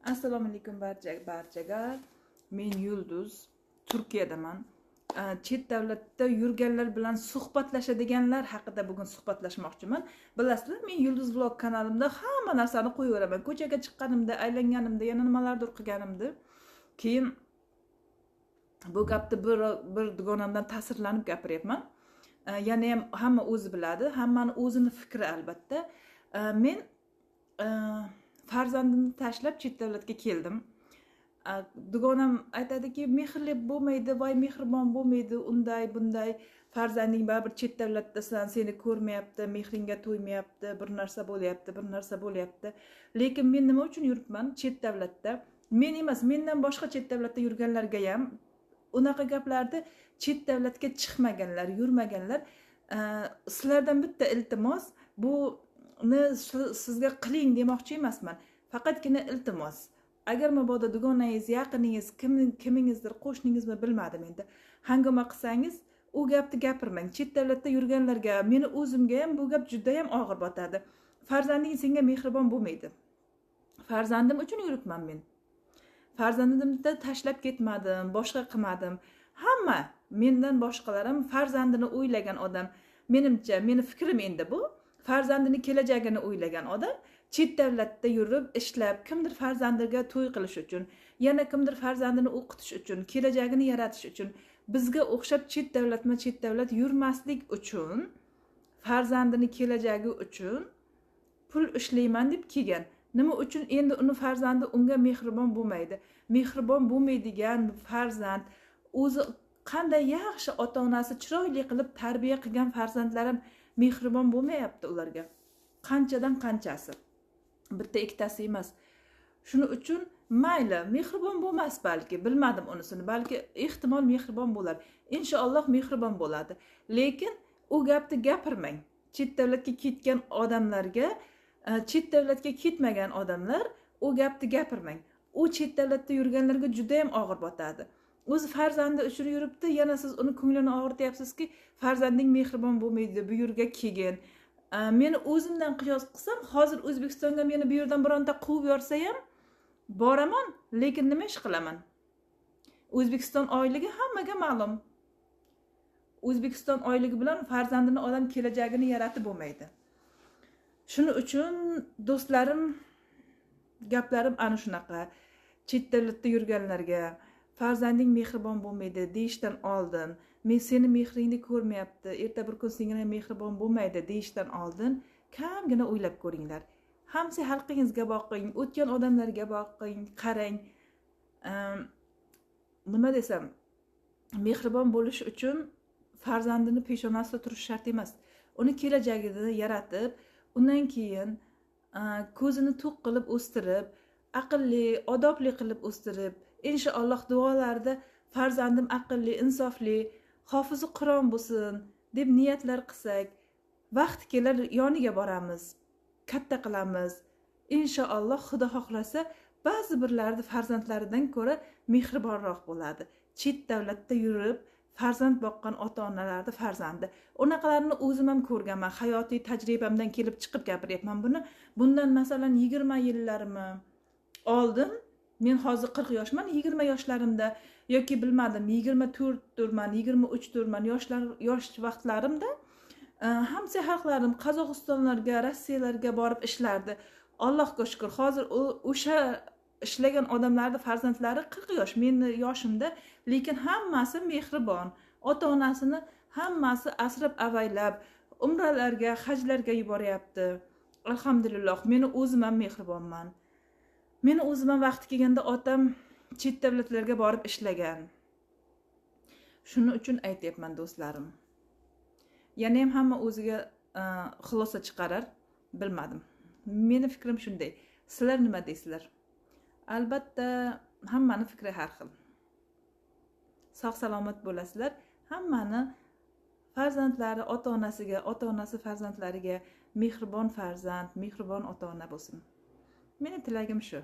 Assalomu alaykum barchaga. Men Yulduz, Turkiyadaman. Chet davlatda yurganlar bilan suhbatlashadiganlar haqida bugun suhbatlashmoqchiman. Bilasizlar, men Yulduz Vlog kanalimda hamma narsani qo'yaveraman. Ko'chaga chiqqanimda, aylanganimda, yana nimalardir qilganimda, keyin bu gapni bir dugonamdan ta'sirlanib gapiryapman. Yana ham hamma o'zi biladi, hammani o'zini fikri albatta. Men farzandimni tashlab chet davlatga keldim. Dugonam aytadiki, mehrli bo'lmaydi, voy mehribon bo'lmaydi, unday bunday, farzanding baribir chet davlatdasan, seni ko'rmayapti, mehringga to'ymayapti, bir narsa bo'lyapti, bir narsa bo'lyapti. Lekin men nima uchun yuribman chet davlatda? Men emas, mendan boshqa chet davlatda yurganlarga ham unaqa gaplarni chet davlatga chiqmaganlar, yurmaganlar, sizlardan bitta iltimos, buni sizga qiling demoqchi emasman. Faqatgina iltimos. Agar mabodo dugonangiz, yaqiningiz, kimingizdir, qo'shningizmi bilmadim endi, hangoma qilsangiz, u gapni gapirmang. Chet davlatda yurganlarga, meni o'zimga ham bu gap juda ham og'ir botadi. Farzanding senga mehribon bo'lmaydi. Farzandim uchun yuribman men. Farzandimni tashlab ketmadim, boshqa qilmadim. Hamma mendan boshqalar ham farzandini o'ylagan odam, menimcha, meni fikrim endi bu, farzandini kelajagini o'ylagan odam chet davlatda yurib ishlab, kimdir farzandiga to'y qilish uchun, yana kimdir farzandini o'qitish uchun, kelajagini yaratish uchun, bizga o'xshab chet davlatma chet davlat yurmaslik uchun, farzandini kelajagi uchun pul ishlayman deb kelgan. Nima uchun endi uni farzandi unga mehribon bo'lmaydi? Mehribon bo'lmaydigan farzand, o'zi qanday yaxshi ota-onasi chiroyli qilib tarbiya qilgan farzandlarim mehribon bo'lmayapti ularga. Qanchadan qanchasi? Bitta ikkitasi emas. Shuning uchun mayli, mehribon bo'lmas balki, bilmadim unisini, balki ehtimol mehribon bo'lar. Inshaalloh mehribon bo'ladi. Lekin u gapni gapirmang. Chet davlatga ketgan odamlarga, chet davlatga ketmagan odamlar u gapni gapirmang. U chet davlatda yurganlarga juda ham og'ir botadi. O'zi farzandi uchun yuribdi, yana siz uni ko'nglini og'rityapsizki, farzanding mehribon bo'lmaydi, bu yerga kelgin. Meni o'zimdan qiyos qilsam, hozir O'zbekistonga meni bu yerdan bironta quvib yorsa ham boraman, lekin nima ish qilaman? O'zbekiston oyligi hammaga ma'lum. O'zbekiston oyligi bilan farzandini odam kelajagini yaratib bo'lmaydi. Shuning uchun do'stlarim, gaplarim ana shunaqa. Chet davlatda yurganlarga farzanding mehribon bo'lmaydi deyishdan oldin, men seni mehringni ko'rmayapti, erta bir kun senga mehribon bo'lmaydi deyishdan oldin kamgina o'ylab ko'ringlar. Hamsi xalqingizga boqing, o'tgan odamlarga boqing, qarang. Nima desam, mehribon bo'lish uchun farzandini peshonasida turish shart emas. Uni kelajagini yaratib, undan keyin ko'zini to'q qilib o'stirib, aqlli, odobli qilib o'stirib, inshaalloh duolarda farzandim aqlli, insofli, hofizi Qur'on bo'lsin deb niyatlar qilsak, vaqt kelar yoniga boramiz, katta qilamiz. Inshaalloh Xudo xohlasa ba'zi birlarni farzandlaridan ko'ra mehribonroq bo'ladi. Chet davlatda yurib farzand boqqan ota-onalarni farzandi. Unaqalarni o'zim ham ko'rganman, hayotiy tajribamdan kelib chiqib gapiryapman buni. Bundan masalan 20 yillarimni oldin, men hozir 40 yoshman, 20 yoshlarimda yoki bilmadim 24 durman, 23 durman, yosh vaqtlarimda hamsa xalqlarim Qozog'istonlarga, Rossiyalarga borib ishlardi. Allohga shukr, hozir o'sha ishlagan odamlarning farzandlari 40 yosh, meni yoshimda, lekin hammasi mehribon. Ota-onasini hammasi asrab avaylab, umralarga, hajlarga yuboryapti. Alhamdulillah, meni o'zim ham mehribonman. Meni o'zim ham vaqti kelganda otam chet davlatlarga borib ishlagan. Shuning uchun aytyapman do'stlarim. Yana ham hamma o'ziga xulosa chiqarar, bilmadim. Meni fikrim shunday. Sizlar nima deysizlar? Albatta hammani fikri har xil. Sog' salomat bo'lasizlar. Hammani farzandlari ota-onasiga, ota-onasi farzandlariga mehribon farzand, mehribon ota-ona bo'lsin. Meni tilagim shu.